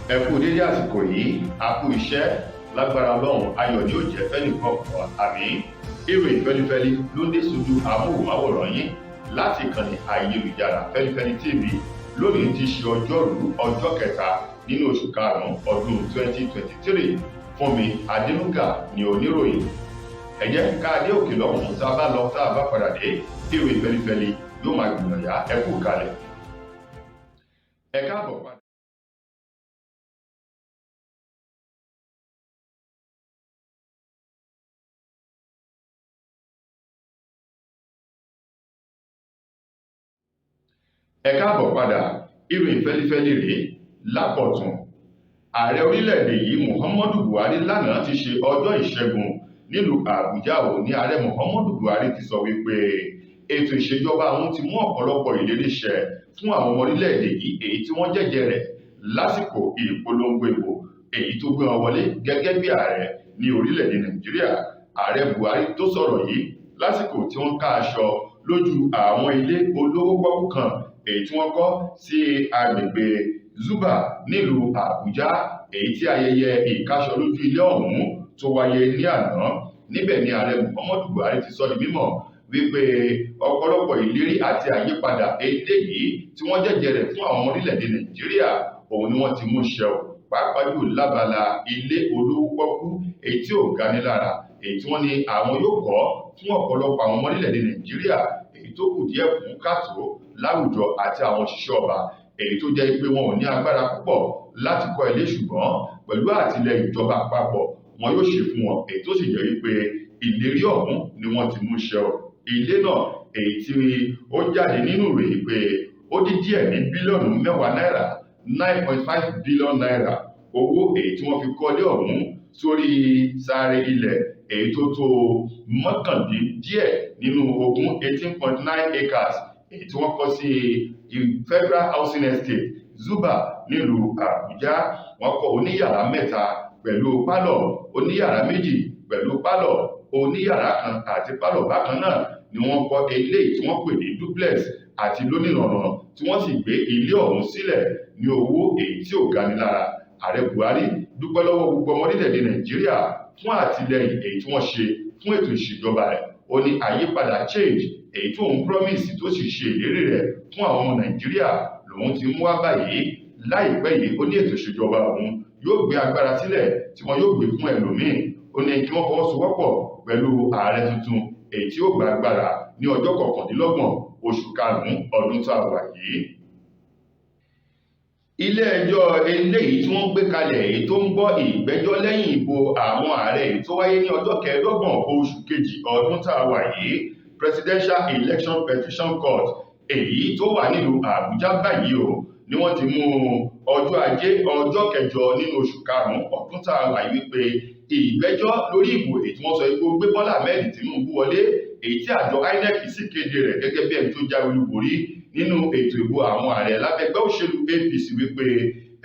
Ẹ kú dédé àsìkò yìí, a kú iṣẹ́. Lágbára Ọlọ́run, ayọ̀ ni ó jẹ́ fẹ́nìkọ̀ọ̀kan. Àmín. Ìròyìn fẹ́lifẹ́li ló ń dé sójú amóhùnmáwòrán yín láti ìkànnì ayélujára Fẹ́lifẹ́li TV. Lónìí ti ṣe ọjọ́rú, ọjọ́ kẹta nínú oṣù karùn-ún ọdún 2023. Fúnmi Adénúgà ni oníròyìn. Ẹ jẹ́ ká dé òkè lọ́hùn-ún. Tá a bá lọ, tá a bá padà dé, ìròyìn fẹ́lifẹ́li yóò máa gbìyànjá. Ẹ kú kalẹ̀, ẹ káàbọ̀ padà. Ẹ káàbọ̀ padà. Ìròyìn fẹ́lifẹ́li rèé lákọ̀tún. Ààrẹ orílẹ̀-èdè yìí, Muhammadu Buhari, lánàá ti ṣe ọjọ́ Ìṣẹ́gun nílùú Àbújá ò ní ààrẹ Muhammadu Buhari ti sọ wípé ètò ìṣèjọba àwọn ti mú ọ̀pọ̀lọpọ̀ ìlérí ṣẹ fún àwọn ọmọ orílẹ̀-èdè yìí, èyí tí wọ́n jẹ́jẹ́ rẹ̀ lásìkò ìpolongo ìbò èyí tó gbé wọn wọlé gẹ́gẹ́ bí ààrẹ ní orílẹ̀-èdè Nàìjíríà. Ààrẹ Buhari tó sọ̀rọ̀ yìí lásìkò tí wọ́n ká aṣọ lójú àwọn ilé olówó pọ́kú kan èyí tí wọ́n kọ́ sí agbègbè Zuba nílùú Àbújá, èyí tí ayẹyẹ ìkáṣọ lójú ilé ọ̀hún tó wáyé ní àná. Níbẹ̀ ni ààrẹ Muhammadu Buhari ti sọ di mímọ̀ wípé ọ̀pọ̀lọpọ̀ ìlérí àti àyípadà eléyìí tí wọ́n jẹ́jẹ́ rẹ̀ fún àwọn ọmọ orílẹ̀-èdè Nàìjíríà, òun ni wọ́n ti mú ṣẹ o, pàápàá jù lábala ilé olówó pọ́kú èyí tí ò gani lára, èyí tí wọ́n ní àwọn yóò kọ́ fún ọ̀pọ̀lọpọ̀ àwọn ọmọ orílẹ̀-èdè Nàìjíríà èyí tó kù díẹ̀ fún káàtó láwùjọ àti àwọn òṣìṣẹ́ ọba, èyí tó jẹ́ pé wọn ò ní agbára púpọ̀ láti kọ́ ilé, ṣùgbọ́n pẹ̀lú àtìlẹyìn ìjọba àpapọ̀ wọn yóò ṣe fún wọn, èyí tó sì jẹ́ wípé ìlérí ọ̀hún ni wọ́n ti mú ṣẹ o. Ilé náà èyí tí ó jáde nínú ìròyìn pé ó dín díẹ̀ ní bílíọ̀nù 10 náírà, ₦9.5 billion, owó èyí tí wọ́n fi kọ́lé ọ̀hún sórí sáré ilẹ̀ èyí tó tó mọ́kàndíndíẹ̀ nínú ogún, 18.9 acres, èyí tí wọ́n kọ́ sí Federal Housing Estate, Zuba, nílùú Àbújá. Wọ́n kọ́ oníyàrá mẹ́ta pẹ̀lú pálọ̀, oníyàrá méjì pẹ̀lú pálọ̀, oníyàrá kan àti pálọ̀. Bákan náà ni wọ́n kọ́ eléyìí tí wọ́n pè ní duplex àti lónìrànràn, tí wọ́n sì gbé ilé ọ̀hún sílẹ̀ ní owó èyí tí ò gani lára. Ààrẹ Buhari dúpẹ́ lọ́wọ́ gbogbo ọmọ orílẹ̀-èdè Nàìjíríà fún àtìlẹyìn èyí tí wọ́n ṣe fún ètò ìṣèjọba rẹ̀. Ó ní àyípadà, change, èyí tó ń promise tó sì ṣe ìlérí rẹ̀ fún àwọn ọmọ Nàìjíríà lòun ti mú wá báyìí. Láìpẹ́ yìí, ó ní ètò ìṣèjọba òun yóò gbé agbára sílẹ̀ tí wọ́n yóò gbé fún ẹlòmíín. Ó ní kí wọ́n fọwọ́sowọ́pọ̀ pẹ̀lú ààrẹ tuntun èyí tí ó gba agbára ní ọjọ́ 29 oṣù karùn-ún ọdún tá a wà yìí. Ilé-ẹjọ́ eléyìí tí wọ́n gbé kalẹ̀ èyí tó ń gbọ́ ìgbẹ́jọ́ lẹ́yìn ìbò àwọn ààrẹ èyí tó wáyé ní ọjọ́ 25 oṣù kejì ọdún tá a wà yìí, Presidential Election Petition Court, èyí tó wà nílùú Àbújá báyìí o, ni wọ́n ti mú ọjọ́ Ajé, ọjọ́ kẹjọ nínú oṣù karùn-ún ọdún tá a wà yìí, wípé ìgbẹ́jọ́ lórí ìbò èyí tí wọ́n sọ pé ó gbé Bọ́lá Ahmed Tinubu wọlé, èyí tí àjọ INEC sì kéde rẹ̀ gẹ́gẹ́ bí ẹni tó jáwé olúborí nínú ètò ìbò àwọn ààrẹ lábẹ́ ẹgbẹ́ òṣèlú APC, wípé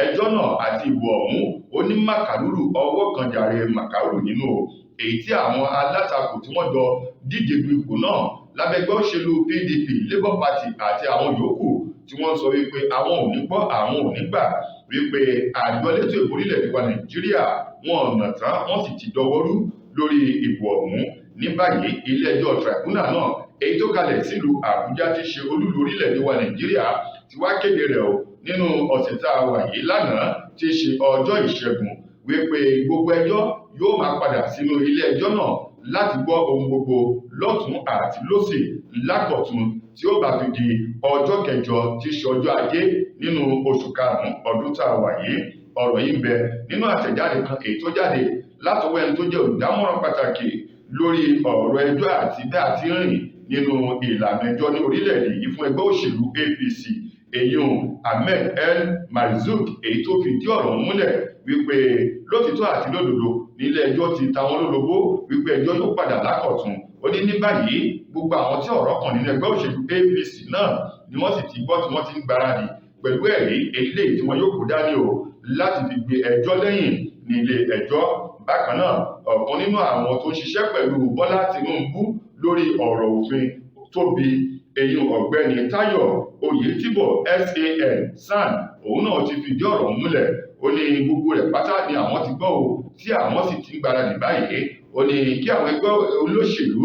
ẹjọ́ náà àti ìbò ọ̀hún ó ní màkàrúrù, ọwọ́ kan jàre màkàrúrù nínú o, èyí tí àwọn alátakò tí wọ́n jọ díje du ipò náà lábẹ́ ẹgbẹ́ òṣèlú PDP, Labour Party àti àwọn yòókù tí wọ́n sọ wípé àwọn ò ní gbọ́, àwọn ò ní gbà, wípé àjọ elétò ìbò orílẹ̀-èdè wa Nàìjíríà wọn ọ̀nà tán, wọ́n sì ti dọwọ́rú lórí ìbò ọ̀hún. Ní báyìí, ilé-ẹjọ́ tribunal náà èyí tó kalẹ̀ sílùú Àbújá ti ṣe olúlu orílẹ̀-èdè wa Nàìjíríà ti wá kéde rẹ̀ o nínú ọ̀sẹ̀ tá a wà yìí, lánàá tí í ṣe ọjọ́ Ìṣẹ́gun, wípé gbogbo ẹjọ́ yóò máa padà sínú ilé ẹjọ́ náà láti gbọ́ ohun gbogbo lọ́tún àti lósì lákọ̀tun tí ó bá fi di ọjọ́ kẹjọ tí í ṣe ọjọ́ Ajé nínú oṣù karùn-ún ọdún tá a wà yìí. Ọ̀rọ̀ yìí ń bẹ nínú àtẹ̀jáde kan èyí tó jáde látọwọ́ ẹni tó jẹ́ olùdámọ̀ràn pàtàkì lórí ọ̀rọ̀ ẹjọ́ àti bí a ti ń rìn nínú ìlànà ẹjọ́ ní orílẹ̀-èdè yìí fún ẹgbẹ́ òṣèlú APC, èyí Ahmed El Marzouk, èyí tó fìdí ọ̀rọ̀ múlẹ̀ wípé lótìtọ́ àti lódodo nílé ẹjọ́ ti ta wọn lólobó wípé ẹjọ́ yóò padà lákọ̀tun. Ó ní ní báyìí, gbogbo àwọn tí ọ̀rọ̀ kàn nínú ẹgbẹ́ òṣèlú APC náà ni wọ́n sì ti gbọ́, tí wọ́n ti ń gbáradì pẹ̀lú ẹ̀rí eléyìí tí wọ́n yóò kó dání o láti fi gbé ẹjọ́ lẹ́yìn ní ilé ẹjọ́. Bákan náà, ọ̀kan nínú àwọn tó ń ṣiṣẹ́ pẹ̀lú Bọ́lá Tinubu lórí ọ̀rọ̀ òfin tóbi, èyí ọ̀gbẹ́ni Táyọ̀ Oyètìbọ̀ SAN SAN òun náà ti fìdí ọ̀rọ̀ múlẹ̀. Ó ní gbogbo rẹ̀ pátá ni àwọn ti gbọ́ o, tí àwọn sì ti ń gbáradì báyìí. Ó ní kí àwọn ẹgbẹ́ olóṣèlú,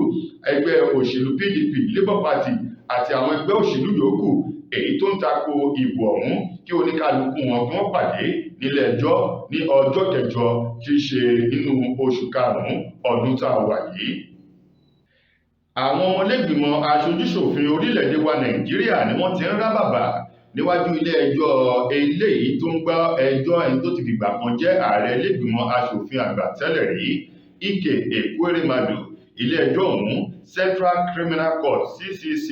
ẹgbẹ́ òṣèlú PDP, Labour Party àti àwọn ẹgbẹ́ òṣèlú yòókù èyí tó ń tako ìbò ọ̀hún, kí oníkálukú wọn kí wọ́n pàdé nílé ẹjọ́ ní ọjọ́ kẹjọ tí í ṣe nínú oṣù karùn-ún ọdún tá a wà yìí. Àwọn ọmọlẹ́gbìmọ̀ aṣojúṣòfin orílẹ̀-èdè wa Nàìjíríà ni wọ́n ti ń rábàbà níwájú ilé ẹjọ́ eléyìí tó ń gbọ́ ẹjọ́ ẹni tó ti fìgbà kan jẹ́ ààrẹ ilé-ìgbìmọ̀ aṣòfin àgbà tẹ́lẹ̀ rí, Ike Ekweremadu. Ilé ẹjọ́ ọ̀hún, Central Criminal Court CCC,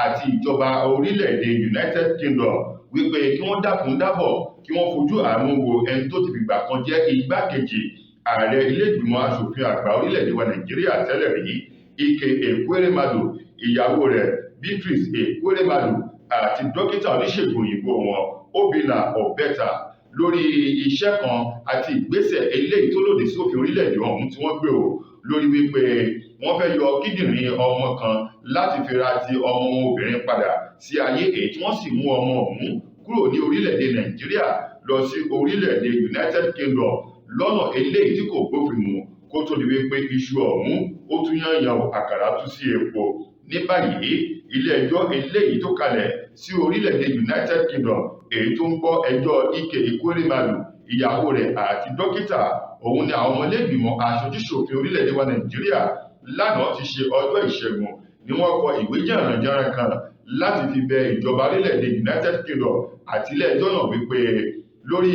àti ìjọba orílẹ̀-èdè United Kingdom wípé kí wọ́n dákun dábọ̀ kí wọ́n fojú àánú wo ẹni tó ti fìgbà kan jẹ́ igbákejì ààrẹ ilé-ìgbìmọ̀ aṣòfin àgbà orílẹ̀-èdè wa Nàìjíríà tẹ́lẹ̀ rí, Ike Ekweremadu, ìyàwó rẹ̀ Beatrice Ekweremadu àti dókítà oníṣègùn òyìnbó wọn Obinna Obeta, lórí iṣẹ́ kan àti ìgbésẹ̀ eléyìí tó lòdì sófin orílẹ̀-èdè ọ̀hún tí wọ́n gbé o, lórí wípé wọ́n fẹ́ yọ kíndìnrín ọmọ kan láti fi ra ti ọmọ wọn obìnrin padà sí ayé, èyí tí wọ́n sì mú ọmọ ọ̀hún kúrò ní orílẹ̀-èdè Nàìjíríà lọ sí orílẹ̀-èdè United Kingdom lọ́nà eléyìí tí kò bófin mu, kó tó di wípé iṣu ọ̀hún ó tún yànyàn àkàrà tú sí epo. Ní báyìí, ilé ẹjọ́ eléyìí tó kalẹ̀ sí orílẹ̀-èdè United Kingdom èyí tó ń gbọ́ ẹjọ́ Ike Ekweremadu, ìyàwó rẹ̀ àti dókítà òun ni àwọn ọmọlẹ́gbìmọ̀ aṣojúṣòfin orílẹ̀-èdè wa Nàìjíríà lánàá ti ṣe ọjọ́ ìṣẹ́gun ni wọ́n kọ ìwé jàǹrànjàǹràn kan láti fi bẹ ìjọba orílẹ̀-èdè United Kingdom àti ilé ẹjọ́ náà wípé lórí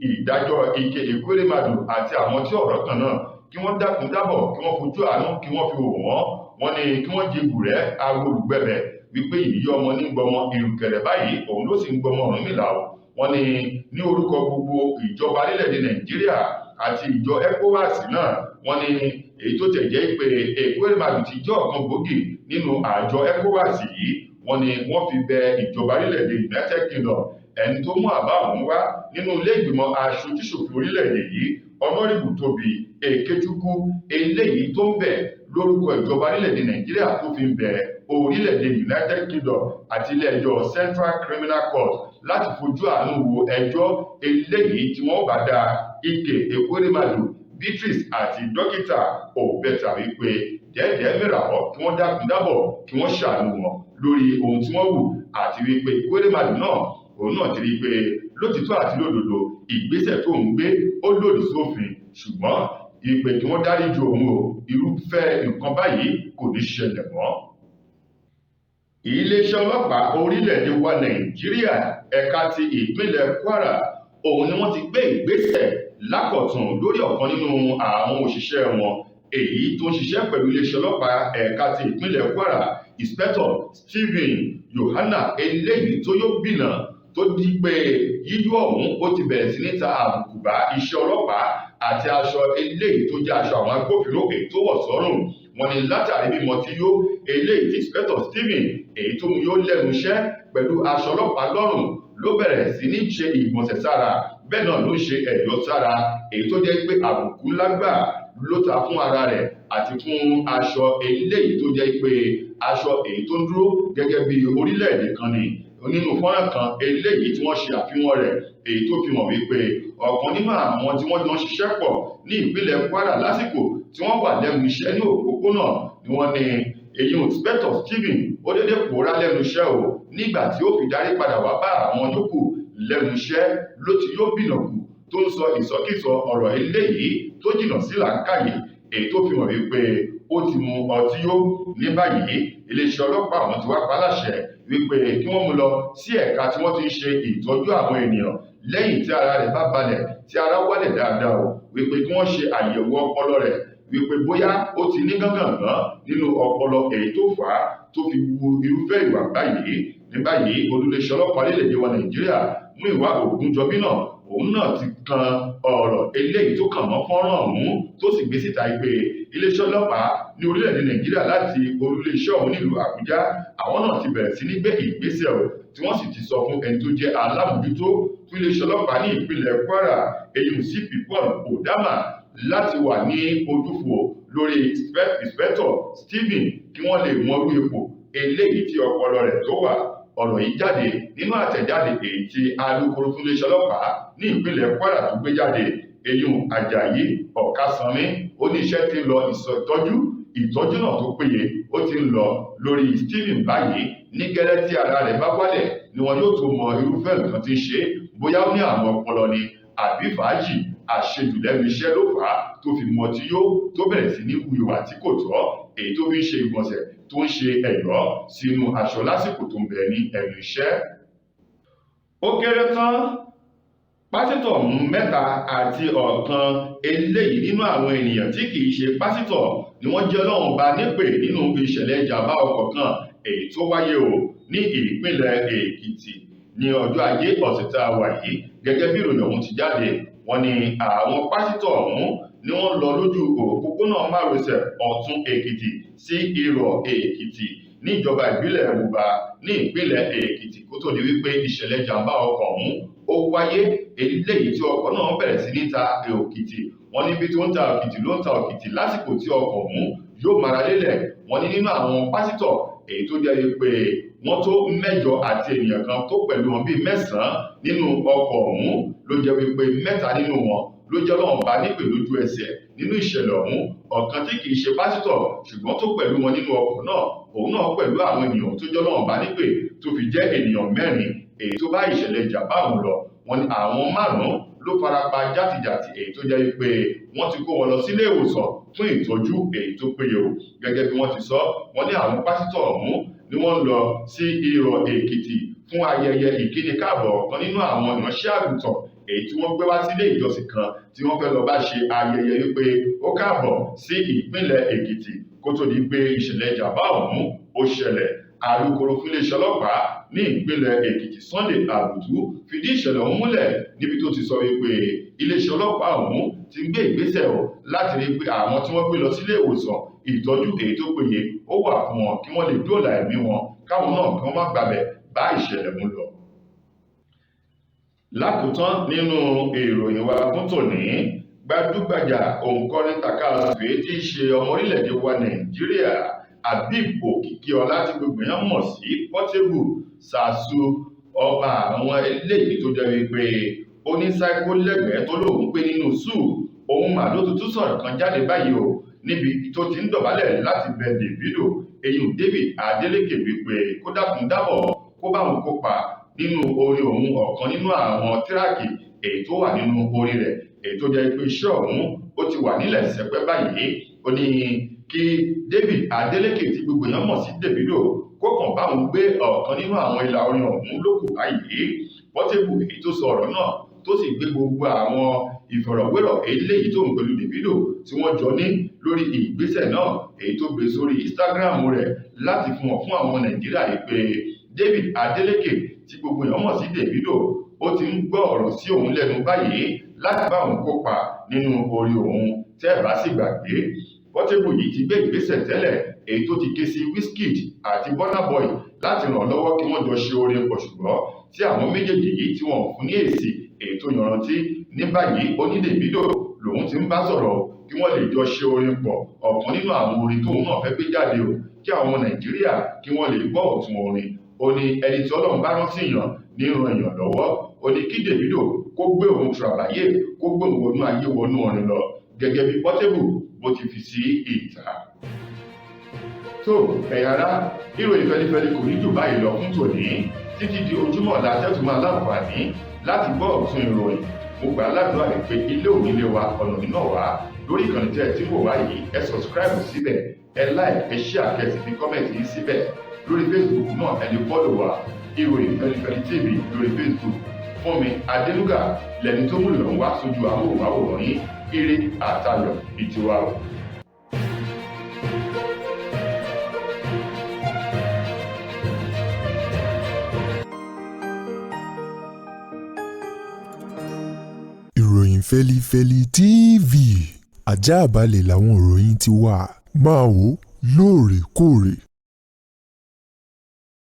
ìdájọ́ Ike Ekweremadu àti àwọn tí ọ̀rọ̀ kan náà, kí wọ́n dákun dábọ̀ kí wọ́n fojú àánú kí wọ́n fi wò wọ́n. Wọ́n ní kí wọ́n jẹgùrẹ́ awolùgbẹ̀bẹ̀ wípé ìyí ọmọ ní gbọmọ ìrùkẹ̀rẹ̀ báyìí òun ló sì ń gbọmọ Ọ̀rúnmìlà o. Wọ́n ní ní orúkọ gbogbo ìjọba orílẹ̀-èdè Nàìjíríà àti ìjọ ECOWAS náà, wọ́n ní èyí tó tẹ̀ jẹ́ pé Ekweremadu ti jẹ́ ọ̀kan gbòógì nínú àjọ ECOWAS yìí, wọ́n ní wọ́n fi bẹ ìjọba orílẹ̀-èdè United Kingdom. Ẹni tó mú àbá ọ̀hún wá nínú ilé ìgbìmọ̀ aṣojúṣòfin orílẹ̀-èdè yìí, Ọ̀nàrẹ́bù Tóbi Èkéchukwu, eléyìí tó ń bẹ̀ lórúkọ ìjọba orílẹ̀-èdè Nàìjíríà tó fi ń bẹ orílẹ̀-èdè United Kingdom àti ilé ẹjọ́ Central Criminal Court láti fojú àánú wo ẹjọ́ eléyìí tí wọ́n bá dá Ike Ekweremadu, Beatrice àti dókítà Obeta wípé dẹ́ẹ̀dẹ́ẹ́ mìràwọ̀ kí wọ́n dákun dábọ̀ kí wọ́n ṣàánú wọn lórí ohun tí wọ́n wù, àti wípé Ekweremadu náà òun náà ti rí i pé lótìtọ́ àti lódodo ìgbésẹ̀ tó ń gbé ó lòdì sófin, ṣùgbọ́n ìpè kí wọ́n dáríjì òun o, irúfẹ́ nǹkan báyìí kò ní ṣẹlẹ̀ mọ́. Iléeṣẹ́ ọlọ́pàá orílẹ̀-èdè wa Nàìjíríà ẹ̀ka ti ìpínlẹ̀ Kwara òun ni wọ́n ti gbé ìgbésẹ̀ lákọ̀tun lórí ọ̀kan nínú àwọn òṣìṣẹ́ wọn èyí tó ń ṣiṣẹ́ pẹ̀lú iléeṣẹ́ ọlọ́pàá ẹ̀ka ti ìpínlẹ̀ Kwara, Inspector Stephen Yohana, eléyìí tó yóò bìnà tó di pé yíyó ọ̀hún ó ti bẹ̀rẹ̀ sí ní ta àbùkù bá iṣẹ́ ọlọ́pàá àti aṣọ eléyìí tó jẹ́ aṣọ àwọn agbófinró èyí tó wọ̀ sọ́rùn. Wọ́n ní látàrí mímọ tí yó eléyìí tí Inspector Stephen èyí tó mú yó lẹ́nu iṣẹ́ pẹ̀lú aṣọ ọlọ́pàá lọ́rùn ló bẹ̀rẹ̀ sí ní ṣe ìgbọ̀nsẹ̀ sára, bẹ́ẹ̀ náà ló ń ṣe ẹ̀yọ́ sára, èyí tó jẹ́ pé àbùkù ńlá gbà ló ta fún ara rẹ̀ àti fún aṣọ eléyìí tó jẹ́ pé aṣọ èyí tó ń dúró gẹ́gẹ́ bí orílẹ̀-èdè kan ni. Nínú fọ́nrán kan eléyìí tí wọ́n ṣe àfihàn rẹ̀ èyí tó fi hàn wípé ọ̀kan nínú àwọn tí wọ́n jọ ń ṣiṣẹ́ pọ̀ ní ìpínlẹ̀ Kwara lásìkò tí wọ́n wà lẹ́nu iṣẹ́ ní òpópónà ni wọ́n ní èyí Inspector Stephen ó dédé pòórá lẹ́nu iṣẹ́ o, nígbà tí ó fi darí padà wá bá àwọn yòókù lẹ́nu iṣẹ́ ló ti yóò bìnà kù tó ń sọ ìsọkísọ ọ̀rọ̀ eléyìí tó jìnnà sí làákàyè èyí tó fi hàn wípé ó ti mu ọtí yó. Ní báyìí, iléeṣẹ́ ọlọ́pàá àwọn ti wá pa láṣẹ wípé kí wọ́n mú lọ sí ẹ̀ka tí wọ́n ti ń ṣe ìtọ́jú àwọn ènìyàn lẹ́yìn tí ara rẹ̀ bá balẹ̀ tí ara wálẹ̀ dáadáa o, wípé kí wọ́n ṣe àyẹ̀wò ọpọlọ rẹ̀ wípé bóyá ó ti ní gángangan nínú ọpọlọ èyí tó fà á tó fi wu irúfẹ́ ìwà báyìí. Ní báyìí, olùléṣẹ́ ọlọ́pàá orílẹ̀-èdè wa Nàìjíríà Múyìwá Ògúnjọbí náà òun náà ti kan ọ̀rọ̀ eléyìí tó kàn mọ́ fọ́nrán ọ̀hún tó sì gbé síta pé iléeṣẹ́ ọlọ́pàá ní orílẹ̀-èdè Nàìjíríà láti olúléeṣẹ́ ọ̀hún nílùú Àbújá àwọn náà ti bẹ̀rẹ̀ sí ní gbé ìgbésẹ̀ o, tí wọ́n sì ti sọ fún ẹni tó jẹ́ alámòjútó fún iléeṣẹ́ ọlọ́pàá ní ìpínlẹ̀ Kwara, èyí CP Paul Odama, láti wà ní ojúfò lórí Inspector Stephen kí wọ́n lè mọrú ipò eléyìí tí ọpọlọ rẹ̀ tó wà. Ọ̀rọ̀ yìí jáde nínú àtẹ̀jáde èyí tí alukoro fún iléeṣẹ́ ọlọ́pàá ní ìpínlẹ̀ Kwara tó gbé jáde, eyín Àjàyí Ọ̀kásánmi. Ó ní iṣẹ́ ti ń lọ, ìtọ́jú náà tó péye ó ti ń lọ lórí Stephen báyìí. Ní gẹ́lẹ́ tí ara rẹ̀ bá wálẹ̀ ni wọn yóò tó mọ irúfẹ́ nǹkan tí ń ṣe, bóyá ó ní àrùn ọpọlọ ni àbí fàájì àṣejù lẹ́nu iṣẹ́ ló fà á tó fi mu ọtí yó, tó bẹ̀rẹ̀ sí ní hu ìwà tí kò tọ́, èyí tó fi ń ṣe ìgbọ̀nsẹ̀, tó ń ṣe ẹ̀yọ́ sínú aṣọ lásìkò tó ń bẹ ní ẹnu iṣẹ́. Ó kéré tán pásítọ̀ 3 àti ọ̀kan eléyìí nínú àwọn ènìyàn tí kìí ṣe pásítọ̀ ni wọ́n jẹ́ Ọlọ́run bá nípè nínú ìṣẹ̀lẹ̀ ìjàmbá ọkọ̀ kan èyí tó wáyé o ní ìpínlẹ̀ Èkìtì ní ọjọ́ Ajé ọ̀sẹ̀ tá a wà yìí. Gẹ́gẹ́ bí ìròyìn ọ̀hún ti jáde, wọ́n ní àwọn pásítọ̀ ọ̀hún ni wọ́n lọ lójú òpópónà márosẹ̀ Ọ̀tún Èkìtì sí Irọ̀ Èkìtì ní ìjọba ìbílẹ̀ Wùbá ní ìpínlẹ̀ Èkìtì kó tó di wípé ìṣẹ̀lẹ̀ ìjàmbá ọkọ̀ ọ̀hún ó wáyé, eléyìí tí ọkọ̀ náà bẹ̀rẹ̀ sí ní ta òkìtì. Wọ́n ní bí tó ń ta òkìtì ló ń ta òkìtì lásìkò tí ọkọ̀ ọ̀hún yóò mara lélẹ̀. Wọ́n ní nínú àwọn pásítọ̀ èyí tó jẹ́ pé wọ́n tó 8 àti ènìyàn kan tó pẹ̀lú wọn bíi 9 nínú ọkọ̀ ọ̀hún ló jẹ́ wípé 3 nínú wọn ló jẹ́ Ọlọ́run bá nípè lójú ẹsẹ̀ nínú ìṣẹ̀lẹ̀ ọ̀hún. Ọ̀kan tí kìí ṣe pásítọ̀ ṣùgbọ́n tó pẹ̀lú wọn nínú ọkọ̀ náà, òun náà pẹ̀lú àwọn ènìyàn tó jẹ́ Ọlọ́run bá nípè tó fi jẹ́ ènìyàn 4 èyí tó bá ìṣẹ̀lẹ̀ ìjàmbá ọ̀hún lọ. Wọ́n ní àwọn 5 ló farapa játijàti, èyí tó jẹ́ wípé wọ́n ti kó wọn lọ sílé ìwòsàn fún ìtọ́jú èyí tó péye o. Gẹ́gẹ́ bí wọ́n ti sọ, wọ́n ní àwọn pásítọ̀ ọ̀hún ni wọ́n lọ sí Irọ̀ Èkìtì fún ayẹyẹ ìkíni káàbọ̀ ọ̀kan nínú àwọn ìránṣẹ́ àgùntàn èyí tí wọ́n gbé wá sílé ìjọsìn kan tí wọ́n fẹ́ lọ bá ṣe ayẹyẹ wípé ó káàbọ̀ sí ìpínlẹ̀ Èkìtì kó tó di pé ìṣẹ̀lẹ̀ ìjàmbá ọ̀hún ó ṣẹlẹ̀. Alukoro fún iléeṣẹ́ ọlọ́pàá ní ìpínlẹ̀ Èkìtì Sunday Àbùtù fìdí ìṣẹ̀lẹ̀ ọ̀hún múlẹ̀ níbi tó ti sọ wípé iléeṣẹ́ ọlọ́pàá ọ̀hún ti gbé ìgbésẹ̀ ọ̀ láti rí pé àwọn tí wọ́n gbé lọ sílé ìwòsàn ìtọ́jú èyí tó péye ó wà fún wọn kí wọ́n lè dóòlà ẹ̀mí wọn, káwọn náà kí wọ́n má gbàbẹ̀ bá ìṣẹ̀lẹ̀ mú lọ. Lákòótán nínú ìròyìn wa fún tòní, gbajúgbajà òǹkọrin tàkasúfèé tí í ṣe ọmọ orílẹ̀-èdè wa Nàìjíríà Habib Òkìkíọlá tí gbogbo èèyàn mọ̀ sí Portable Sasu, ọba àwọn eléyìí tó jẹ́ wípé ó ní sáíkó lẹ́gbẹ̀ẹ́ tó lóun pé nínú sùù òun mà ló tuntun sọ̀rọ̀ kan jáde báyìí o, níbi tó ti ń dọ̀bálẹ̀ láti bẹ Davido eyín David Adeleke wípé kó dákun dábọ̀ kó bá òun kópa nínú orin òun, ọ̀kan nínú àwọn tíráàkì èyí tó wà nínú orin rẹ̀ èyí tó jẹ́ pé iṣẹ́ ọ̀hún ó ti wà nílẹ̀ sẹpẹ́ báyìí. Ó ní kí David Adeleke tí gbogbo èèyàn mọ̀ sí Davido kó kàn bá òun gbé ọ̀kan nínú àwọn ìlà orin ọ̀hún lókù báyìí. Portable èyí tó sọ ọ̀rọ̀ náà tó sì gbé gbogbo àwọn ìfọ̀rọ̀wérọ̀ eléyìí tó ń pẹ̀lú Davido tí wọ́n jọ ní lórí ìgbésẹ̀ náà èyí tó gbé sórí Instagram rẹ̀ láti fún wọn fún àwọn Nàìjíríà yìí pé David Adeleke tí gbogbo èèyàn mọ̀ sí Davido ó ti ń gbọ́ ọ̀rọ̀ sí òun lẹ́nu báyìí láti bá òun kópa nínú orin òun. Tẹ́ ẹ̀ bá sì gbàgbé, Portable yìí ti gbé ìgbésẹ̀ tẹ́lẹ̀ èyí tó ti ké sí Wizkid àti Burna Boy láti ràn lọ́wọ́ kí wọ́n jọ ṣe orin pọ̀, ṣùgbọ́n tí àwọn méjèèjì yìí tí wọ́n fún ní èsì èyí tó yanrantí. Ní báyìí ó ní Davido lòun ti ń bá sọ̀rọ̀ kí wọ́n lè jọ ṣe orin pọ̀, ọ̀kan nínú àwọn orin tóun náà fẹ́ gbé jáde o, kí àwọn ọmọ Nàìjíríà kí wọ́n lè gbọ́ ọ̀tun orin. Ó ní ẹni tí Ọlọ́run bá rántí èèyàn ní ran èèyàn lọ́wọ́. Ó ní kí Davido kó gbé òun tùràbáyé, kó gbé òun wọnú ayé wọnú orin lọ, gẹ́gẹ́ bí Portable bó ti fi sí ìta. Tó ẹ̀yin ará, ìròyìn fẹlifẹli kò ní jù báyìí lọ fún tòní títí di ojúmọ́ ọ̀la tẹ́tù máa láǹfààní láti gbọ́ ọ̀tun ìròyìn. Mo gbà ládùúrà pé ilé òní lé wa ọ̀nà nínà wá. Lórí ìkànnì tẹ́ ẹ tí ń wò wá yìí, ẹ subscribe síbẹ̀, ẹ like, ẹ share, kẹ́ sì fi comment yín síbẹ̀. Lórí Facebook náà ẹ lè follow wa, Ìròyìn Fẹlifẹli TV lórí Facebook. Fúnmi Adénúgà lẹni tó múlò ń wá sójú amóhùnmáwòrán yín. Ire àtayọ̀ ìtiwa o. Ìròyìn Fẹlifẹli TV ajáàbalẹ̀ làwọn ìròyìn ti wà. Máa wò lóòrèkóòrè.